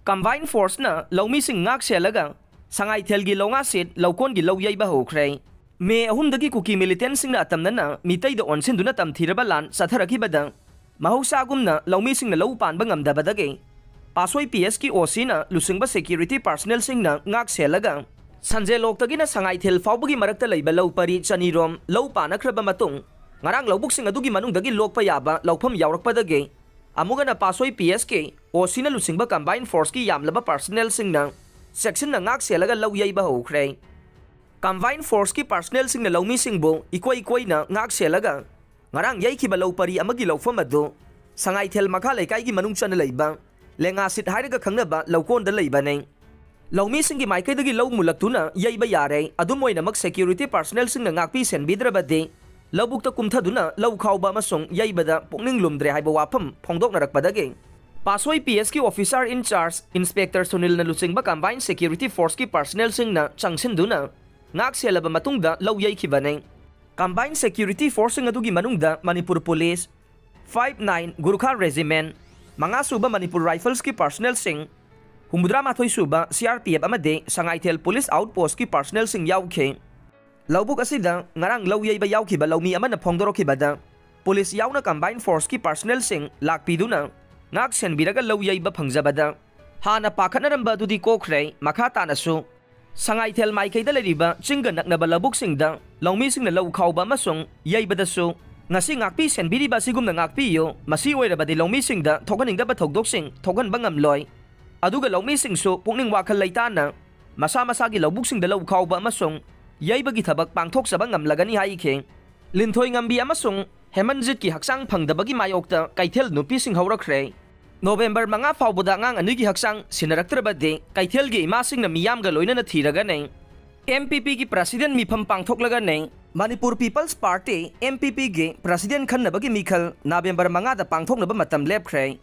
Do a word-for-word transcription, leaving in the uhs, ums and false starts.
Combined Forceꯅ ꯂꯧꯃꯤꯁꯤꯡ ꯉꯥꯛ ꯁꯦꯜꯂꯒ ꯁꯉꯥꯏꯊꯦꯜꯒꯤ ꯂꯧꯉꯥꯁꯤꯠ ꯂꯧꯀꯣꯟꯒꯤ ꯂꯧ ꯌꯩꯕ ꯍꯧꯈ꯭ꯔꯦ꯫ ꯃꯦ ꯑꯍꯨꯝꯗꯒꯤ ꯀꯨꯀꯤ militantꯁꯤꯡꯅ ꯑꯇꯝꯅꯅ ꯃꯤꯇꯩꯗ ꯑꯣꯟꯁꯤꯟꯗꯨꯅ ꯇꯝꯊꯤꯔꯕ ꯂꯥꯟ ꯆꯠꯊꯔꯛꯈꯤꯕꯗ ꯃꯍꯧꯁꯥꯒꯨꯝꯅ ꯂꯧꯃꯤꯁꯤꯡꯅ ꯂꯧ ꯄꯥꯟꯕ ꯉꯝꯗꯕꯗꯒꯤ ꯄꯥꯠꯁꯣꯏ P Sꯀꯤ OCꯅ ꯂꯨꯆꯤꯡꯕ security personnelꯁꯤꯡꯅ ꯉꯥꯛ ꯁꯦꯜꯂꯒ ꯁꯟꯖꯦꯂꯣꯛꯇꯒꯤꯅ ꯁꯉꯥꯏꯊꯦꯜ ꯐꯥꯎꯕꯒꯤ ꯃꯔꯛꯇ ꯂꯩꯕ ꯂꯧ ꯄꯔꯤ ꯆꯅꯤꯔꯣꯝ ꯂꯧ ꯄꯥꯟꯅꯈ꯭ꯔꯕ ꯃꯇꯨꯡ, ꯉꯔꯥꯡ ꯂꯧꯕꯨꯛꯁꯤꯡ ꯑꯗꯨꯒꯤ ꯃꯅꯨꯡꯗꯒꯤ ꯂꯣꯛꯄ ꯌꯥꯕ ꯂꯧꯐꯝ ꯌꯥꯎꯔꯛꯄꯗꯒꯤ ꯑꯃꯨꯛ ꯍꯟꯅ ꯄꯥꯠꯁꯣꯏ P Sꯀꯤ OCꯅ ꯂꯨꯆꯤꯡꯕ Combined Forceꯀꯤ ꯌꯥꯝꯂꯕ personnelꯁꯤꯡꯅ ꯆꯦꯛꯁꯤꯟꯅ ꯉꯥꯛ ꯁꯦꯜꯂꯒ ꯂꯧ ꯌꯩꯕ ꯍꯧꯈ꯭ꯔꯦ꯫ Combined Forceꯀꯤ personnelꯁꯤꯡꯅ ꯂꯧꯃꯤꯁꯤꯡꯕꯨ ꯏꯀꯣꯏ ꯏꯀꯣꯏꯅ ꯉꯥꯛ ꯁꯦꯜꯂꯒ ꯉꯔꯥꯡ ꯌꯩꯈꯤꯕ ꯂꯧ ꯄꯔꯤ ꯑꯃꯒꯤ ꯂꯧꯐꯝ ꯑꯗꯨ ꯁꯉꯥꯏꯊꯦꯜ ꯃꯈꯥ ꯂꯩꯀꯥꯏꯒꯤ ꯃꯅꯨꯡ ꯆꯟꯅ ꯂꯩꯕ ꯂꯦꯡꯉꯥꯁꯤꯠ ꯍꯥꯏꯔꯒ ꯈꯪꯅꯕ ꯂꯧꯀꯣꯟꯗ ꯂꯩꯕꯅꯤ꯫ ꯂꯧꯃꯤꯁꯤꯡꯒꯤ ꯃꯥꯏꯀꯩꯗꯒꯤ ꯂꯧ ꯃꯨꯜꯂꯛꯇꯨꯅ ꯌꯩꯕ ꯌꯥꯔꯦ, ꯑꯗꯨꯝ ꯑꯣꯏꯅꯃꯛ security personnelꯁꯤꯡꯅ ꯉꯥꯛꯄꯤ ꯁꯦꯟꯕꯤꯗ꯭ꯔꯕꯗꯤ ꯂꯧꯕꯨꯛꯇ ꯀꯨꯝꯊꯗꯨꯅ ꯂꯧ ꯈꯥꯎꯕ ꯑꯃꯁꯨꯡ ꯌꯩꯕꯗ ꯄꯨꯛꯅꯤꯡ ꯂꯨꯝꯗ꯭ꯔꯦ ꯍꯥꯏꯕ ꯋꯥꯐꯝ ꯐꯣꯡꯗꯣꯛꯅꯔꯛꯄꯗꯒꯤ ꯄꯥꯠꯁꯣꯏ P Sꯀꯤ officer in charge Inspector ꯁꯨꯅꯤꯜꯅ ꯂꯨꯆꯤꯡꯕ Combined Security Forceꯀꯤ personnelꯁꯤꯡꯅ ꯆꯪꯁꯤꯟꯗꯨꯅ ꯉꯥꯛ ꯁꯦꯜꯂꯕ ꯃꯇꯨꯡꯗ ꯂꯧ ꯌꯩꯈꯤꯕꯅꯤ꯫ Combined Security Forceꯁꯤꯡ ꯑꯗꯨꯒꯤ ꯃꯅꯨꯡꯗ Manipur Police, five nine Gurkha Regiment, ꯃꯉꯥ ꯁꯨꯕ ꯃꯅꯤꯄꯨꯔ Riflesꯀꯤ personnelꯁꯤꯡ, ꯍꯨꯝꯐꯨꯇꯔꯥ ꯃꯥꯊꯣꯏ ꯁꯨꯕ C R P F ꯑꯃꯗꯤ ꯁꯉꯥꯏꯊꯦꯜ Police Outpostꯀꯤ personnelꯁꯤꯡ ꯌꯥꯎꯈꯤ꯫ ꯂꯧꯕꯨꯛ ꯑꯁꯤꯗ ꯉꯔꯥꯡ ꯂꯧ ꯌꯩꯕ ꯌꯥꯎꯈꯤꯕ ꯂꯧꯃꯤ ꯑꯃꯅ ꯐꯣꯡꯗꯣꯔꯛꯈꯤꯕꯗ, police ꯌꯥꯎꯅ Combined Forceꯀꯤ personnelꯁꯤꯡ ꯂꯥꯛꯄꯤꯗꯨꯅ ꯉꯥꯛ ꯁꯦꯟꯕꯤꯔꯒ ꯂꯧ ꯌꯩꯕ ꯐꯪꯖꯕꯗ ꯍꯥꯟꯅ ꯄꯥꯈꯠꯅꯔꯝꯕ ꯑꯗꯨꯗꯤ ꯀꯣꯛꯈ꯭ꯔꯦ꯫ ꯃꯈꯥ ꯇꯥꯅꯁꯨ ꯁꯉꯥꯏꯊꯦꯜ ꯃꯥꯏꯀꯩꯗ ꯂꯩꯔꯤꯕ ꯆꯤꯡꯒ ꯅꯛꯅꯕ ꯂꯧꯕꯨꯛꯁꯤꯡꯗ ꯂꯧꯃꯤꯁꯤꯡꯅ ꯂꯧ ꯈꯥꯎꯕ ꯑꯃꯁꯨꯡ ꯌꯩꯕꯗꯁꯨ ꯉꯁꯤ ꯉꯥꯛꯄꯤ ꯁꯦꯟꯕꯤꯔꯤꯕ ꯑꯁꯤꯒꯨꯝꯅ ꯉꯥꯛꯄꯤꯌꯨ꯫ ꯃꯁꯤ ꯑꯣꯏꯔꯕꯗꯤ ꯂꯧꯃꯤꯁꯤꯡꯗ ꯊꯣꯛꯍꯟꯅꯤꯡꯗꯕ ꯊꯧꯗꯣꯛꯁꯤꯡ ꯊꯣꯛꯍꯟꯕ ꯉꯝꯂꯣꯏ꯫ ꯑꯗꯨꯒ ꯂꯧꯃꯤꯁꯤꯡꯁꯨ ꯄꯨꯛꯅꯤꯡ ꯋꯥꯈꯜ ꯂꯩꯇꯥꯅ ꯃꯁꯥ ꯃꯁꯥꯒꯤ ꯂꯧꯕꯨꯛꯁꯤꯡꯗ ꯂꯧ ꯈꯥꯎꯕ ꯑꯃꯁꯨꯡ ꯌꯩꯕꯒꯤ ꯊꯕꯛ ꯄꯥꯡꯊꯣꯛꯆꯕ ꯉꯝꯂꯒꯅꯤ ꯍꯥꯏꯈꯤ꯫ ꯂꯤꯟꯊꯣꯏꯉꯝꯕꯤ ꯑꯃꯁꯨꯡ ꯍꯦꯃꯟꯖꯤꯠꯀꯤ ꯍꯛꯆꯥꯡ ꯐꯪꯗꯕꯒꯤ ꯃꯥꯌꯣꯛꯇ ꯀꯩꯊꯦꯜ ꯅꯨꯄꯤꯁꯤꯡ ꯍꯧꯔꯛꯈ꯭ꯔꯦ꯫ ꯅꯣꯕꯦꯝꯕꯔ ꯃꯉꯥ ꯐꯥꯎꯕꯗ ꯑꯉꯥꯡ ꯑꯅꯤꯒꯤ ꯍꯛꯆꯥꯡ ꯁꯤꯟꯅꯔꯛꯇ꯭ꯔꯕꯗꯤ ꯀꯩꯊꯦꯜꯒꯤ ꯏꯃꯥꯁꯤꯡꯅ ꯃꯤꯌꯥꯝꯒ ꯂꯣꯏꯅꯅ ꯊꯤꯔꯒꯅꯤ꯫ M P Pꯒꯤ president ꯃꯤꯐꯝ ꯄꯥꯡꯊꯣꯛꯂꯒꯅꯤ꯫ Manipur People's Party, M P Pꯒꯤ president ꯈꯟꯅꯕꯒꯤ ꯃꯤꯈꯜ ꯅꯕꯦꯝꯕꯔ ꯃꯉꯥꯗ ꯄꯥꯡꯊꯣꯛꯅꯕ ꯃꯇꯝ ꯂꯦꯞꯈ꯭ꯔꯦ꯫